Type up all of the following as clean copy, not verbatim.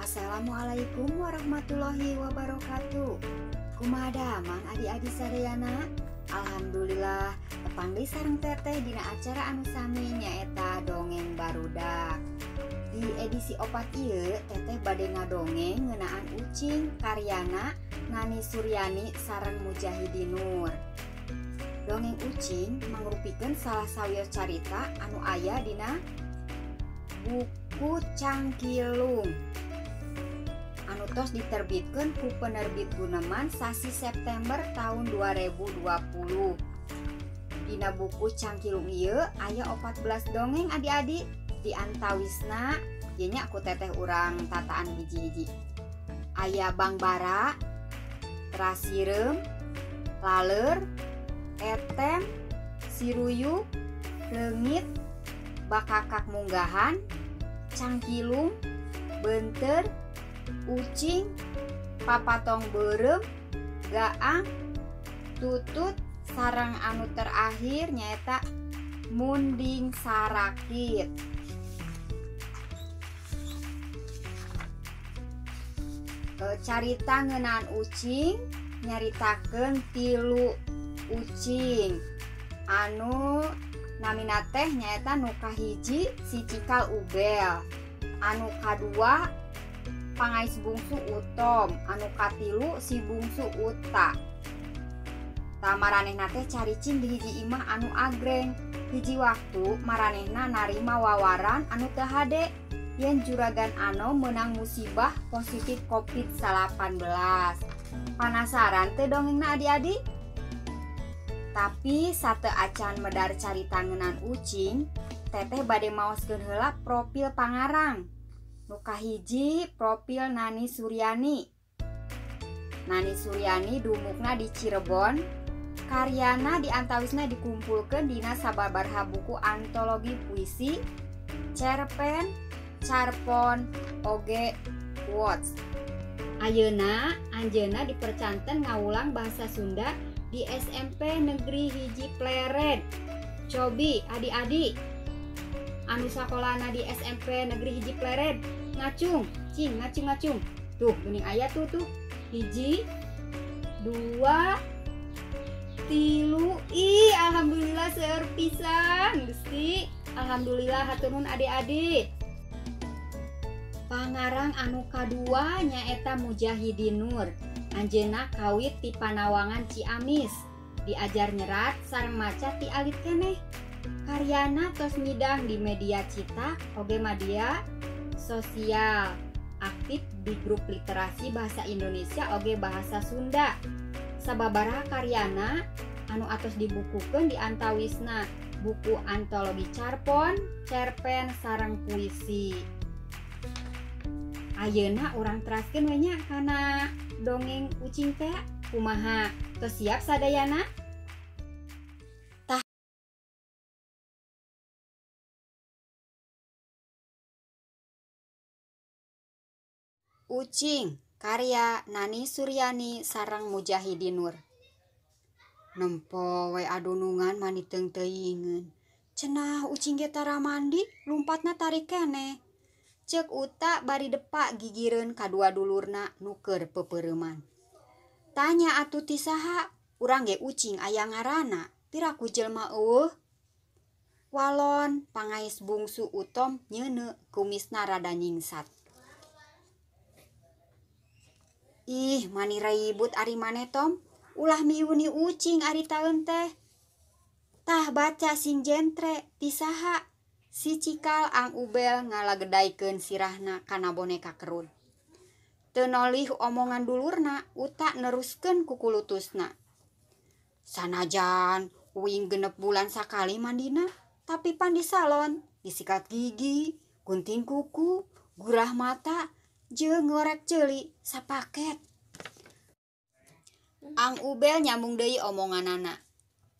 Assalamualaikum warahmatullahi wabarakatuh. Kumaha damang adi-adi sadayana? Alhamdulillah tepang deui sareng teteh dina acara anu sami nyaeta Dongeng Barudak. Di edisi opat ieu teteh bade ngadongeng ngeunaan ucing karyana Nani Suryani sareng Mujahidin Nur. Dongeng ucing mangrupikeun salah sawios carita anu aya dina buku Cangkilung anu tos diterbitkeun ku penerbit Guneman sasi September tahun 2020. Dina buku Cangkilung ieu aya 14 dongeng adik-adik. Di antawisna ieu nya ku teteh urang tataan hiji-hiji. Aya Bangbara, Terasireum, Laleur, Etem, Siruyuk, Reungit, Bakakak Munggahan, Cangkilung, Beunteur, Ucing, Papatong Beureum, Gaang, Tutut, sareng anu terakhir nyaeta Munding Sarakit. Carita ngeunaan ucing nyaritakeun tilu ucing anu namina teh nyaeta nu kahiji si Cikal Ubel, anu kadua pangais bungsu Utom, anu katilu si bungsu Uta. Tah maranehna teh caricing di hiji imah anu agreng. Hiji waktu maranehna narima wawaran anu teu hade yen juragan Ano meunang musibah positif COVID-19. Panasaran teu dongengna adik-adik? Tapi sateu acan medar carita ngeunaan ucing, teteh bade maoskeun heula profil pangarang. Nu kahiji profil Nani Suryani. Nani Suryani dumukna di Cirebon. Karyana diantawisna dikumpulkeun dina sababaraha buku antologi puisi, cerpen, carpon, oge quotes. Ayeuna anjeunna dipercanten ngawulang bahasa Sunda di SMP Negeri Hiji Plered. Cobi adik-adik anu sakolana di SMP Negeri Hiji Plered ngacung, cing ngacung-ngacung. Tuh geuning aya tuh tuh. 1, 2, 3. Ih, alhamdulillah seueur pisan Gusti. Alhamdulillah hatur nuhun adik-adik. Pangarang anu kadua nyaeta Mujahidin Nur. Anjeunna kawit ti Panawangan Ciamis. Diajar nyerat sareng maca ti alit keneh. Karyana tos midang di media cetak oge media sosial. Aktif di grup literasi bahasa Indonesia oge bahasa Sunda. Sababaraha karyana anu atos dibukukeun di antawisna buku antologi carpon, cerpen, sareng puisi. Ayeuna urang teraskeun we nya kana dongeng ucing teh kumaha. Tos siap sadayana? Tah Ucing karya Nani Suryani sareng Mujahidin Nur. Nempo we adunungan mani teung-teuingeun. Cenah ucing ge tara mandi, lumpatna tarik keneh. Ceuk Uta bari depak gigireun kadua dulurna nu keur pepereuman. Tanya atuh ti saha, urang ge ucing aya ngaranna, piraku jelema eueuh. Walon pangais bungsu Utom nyeuneu kumisna rada nyingsat. Ih, mani ribut ari maneh Tom, ulah miuni ucing ari taeun teh. Tah baca sing jentre ti saha. Si Cikal Ang Ubel ngalagedaikeun sirahna kana boneka kerud. Teu nolih omongan dulurna, Uta neruskeun kukulutusna. Sanajan uing 6 bulan sakali mandina, tapi pan di salon, disikat gigi, gunting kuku, gurah mata, jeung ngorek ceuli sapaket. Ang Ubel nyambung deui omonganana.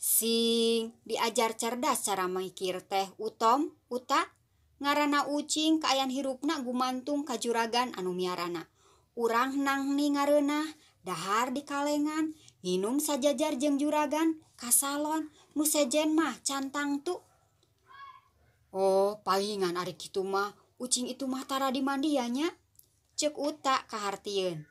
Sing diajar cerdas cara mikir teh Utom, Uta, ngaranna ucing kaayan hirupna gumantung ka juragan anu miarana. Urang nang ni ngareunah, dahar di kalengan, nginum sajajar jeung juragan, ka salon, nu sejen mah cantang tu. Oh, palingan ari kitu mah, ucing itu mah tara dimandian nya. Ceuk Uta kahartieun.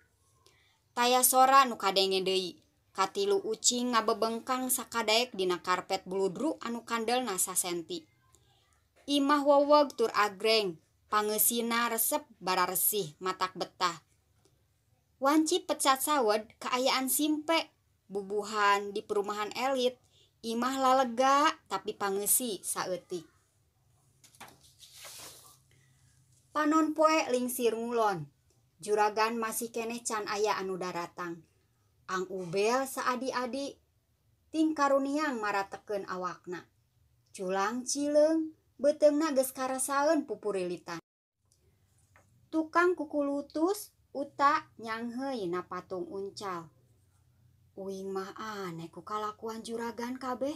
Taya sora nu kadenge deui. Katilu ucing ngabebengkang sakadaek dina karpet buludru anu kandelna sasenti. Imah wowog tur agreng, pangeusina resep bararesih matak betah. Wanci pecat sawed kaayaan simpe, bubuhan di perumahan elit, imah lalega tapi pangeusi saeutik. Panon poe lingsir ngulon. Juragan masih keneh can aya anu daratang. Ang Ubel saadi-adi ting karuniang maratekeun awakna. Culang cileung beuteungna geus karasaeun pupurilitan. Tukang kukulutus Uta nyangheui na patung uncal. Uing mah aneh ku kalakuan juragan kabeh.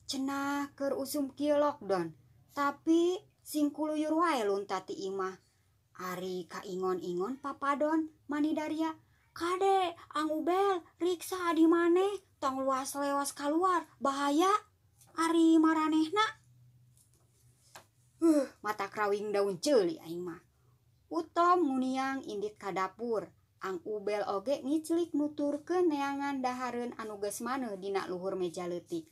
Cenah keur usum kieu lockdown, tapi sing kuluyur wae lunta ti imah. Ari kaingon-ingon papadon mani daria. Kade, Ang Ubel, riksa adi maneh, tong luas lewas kaluar, bahaya. Ari maranehna. Mata krawing daun ceuli aing mah. Utom nguniang indit ka dapur. Ang Ubel oge ngiclik nuturkeun neangan dahareun anu geus maneuh dina luhur meja leutik.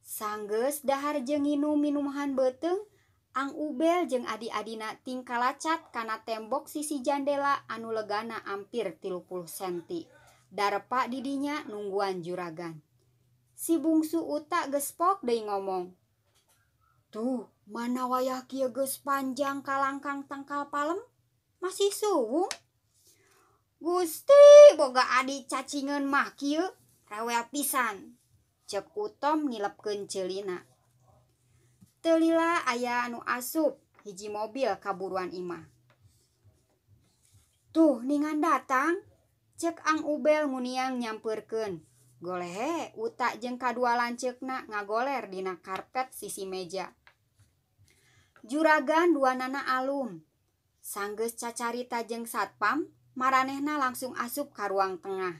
Sanggeus dahar jeung nginum minuman beuteung, Ang Ubel jeung adi-adina tingkalacat kana tembok sisi jandela anu legana ampir 30 senti. Darepa didinya nungguan juragan. Si bungsu Uta geus pok deui ngomong. Tuh, mana wayah kieu geus panjang kalangkang tangkal palem? Masih suwung? Gusti, boga adi cacingeun mah kieu, rewel pisan. Ceuk Utom ngilepkeun ceulina. Teu lila aya anu asup hiji mobil kaburuan imah. Tuh ningan datang, ceuk Ang Ubel nguniang nyampeurkeun. Golehe Uta jeung kadua lanceukna ngagoler dina karpet sisi meja. Juragan duanana alum. Sanggeus cacarita jeung satpam, maranehna langsung asup ka ruang tengah.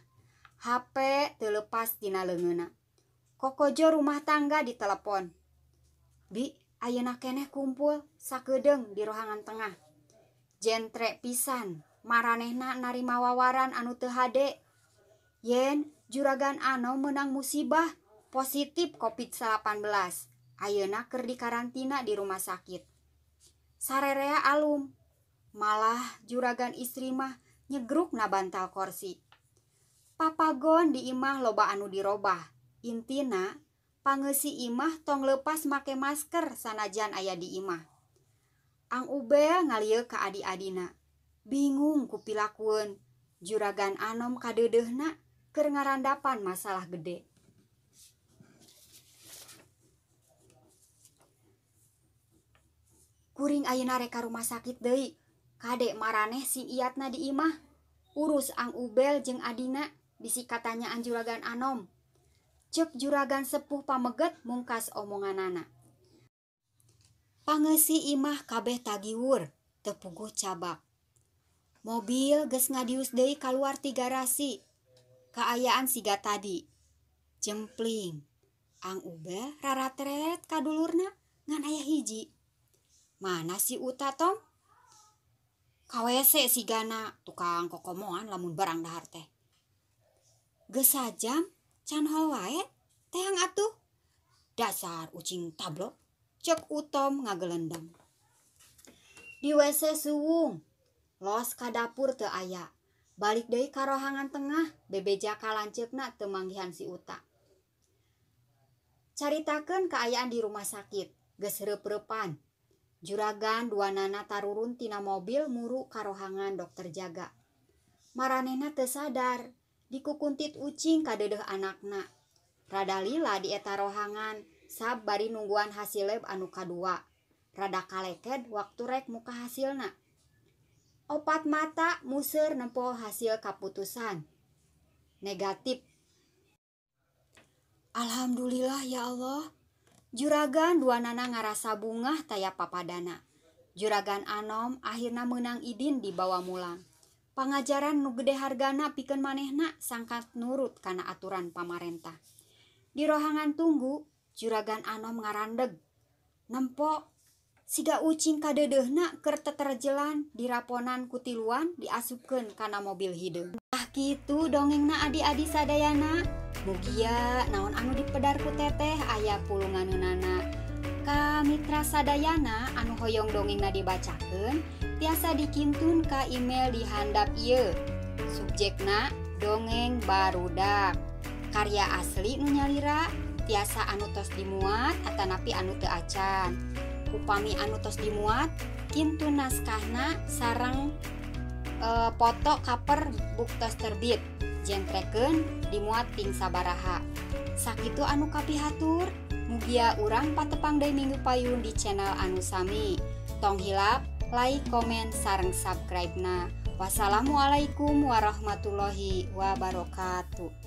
HP teu lepas tina leungeunna. Kokojo rumah tangga ditelepon. Bi, ayeuna keneh kumpul sakedeung di rohangan tengah. Jentre pisan, maranehna narima wawaran anu teu hade. Yen juragan Ano menang musibah positif COVID-19. Ayeuna keur dikarantina di rumah sakit. Sarerea alum, malah juragan istri mah nyegruk na bantal korsi. Papagon di imah loba anu dirobah. Intina pangeusi imah tong lepas make masker sanajan aya di imah. Ang Ubel ngalieu ka adi-adina. Bingung ku pilakueun. Juragan Anom kadeudeuhna keur ngarandapan masalah gede. Kuring ayeuna rek ka rumah sakit deui. Kade maraneh sing iatna di imah. Urus Ang Ubel jeung adina bisi katanyaan juragan Anom. Ceuk juragan sepuh pameget mungkas omonganana. Pangeusi imah kabeh tagiwur, teu puguh cabak. Mobil geus ngadius deui kaluar ti garasi. Kaayaan siga tadi. Jempling. Ang Ubel raratret ka dulurna ngan aya hiji. Mana si Uta, Tom? Ka WC sigana tukang kokomoan lamun barang dahar teh. Geus sajam can hol wae, teang atuh. Dasar ucing tablok, ceuk Utom ngagelendeng. Di WC suwung, los ka dapur teu aya. Balik deui ka rohangan tengah, bebeja ka lanceukna teu manggihan si Uta. Caritakeun kaayaan di rumah sakit, geus reup-reupan. Juragan duanana tarurun tina mobil muru ka rohangan dokter jaga. Maranehna teu sadar, dikukuntit ucing kadeudeuh anakna. Rada lila di eta rohangan, sab bari nungguan hasil lab anu kadua. Rada kaleked waktu rek muka hasilna. Opat mata museur nempo hasil kaputusan. Negatif. Alhamdulillah ya Allah. Juragan duanana ngarasa bungah taya papadana. Juragan Anom akhirna meunang idin dibawa mulang. Pangajaran nu gede hargana pikeun manehna sangkat nurut kana aturan pamarentah. Di rohangan tunggu, juragan Anom ngarandeg. Nempo Siga ucing kadeudeuhna keur teterjelan diraponan ku tiluan diasupkeun kana mobil hideung. Tah kitu dongengna adi-adi sadayana. Mugia naon anu dipedar ku teteh aya pulunganeunana. Ka mitra sadayana anu hoyong dongengna dibacakeun tiasa dikintun ka email di handap ieu. Subjekna dongeng barudak. Karya asli nu nyalira tiasa anu tos dimuat atanapi anu teu acan. Upami anu tos dimuat kintun naskahna sareng foto cover buktos terbit jentrekeun dimuat ting sabaraha. Sakitu anu kapihatur, mugia urang patepang deui minggu payun di channel anu sami. Tong hilap like, komen, sareng subscribe-na. Wassalamualaikum warahmatullahi wabarakatuh.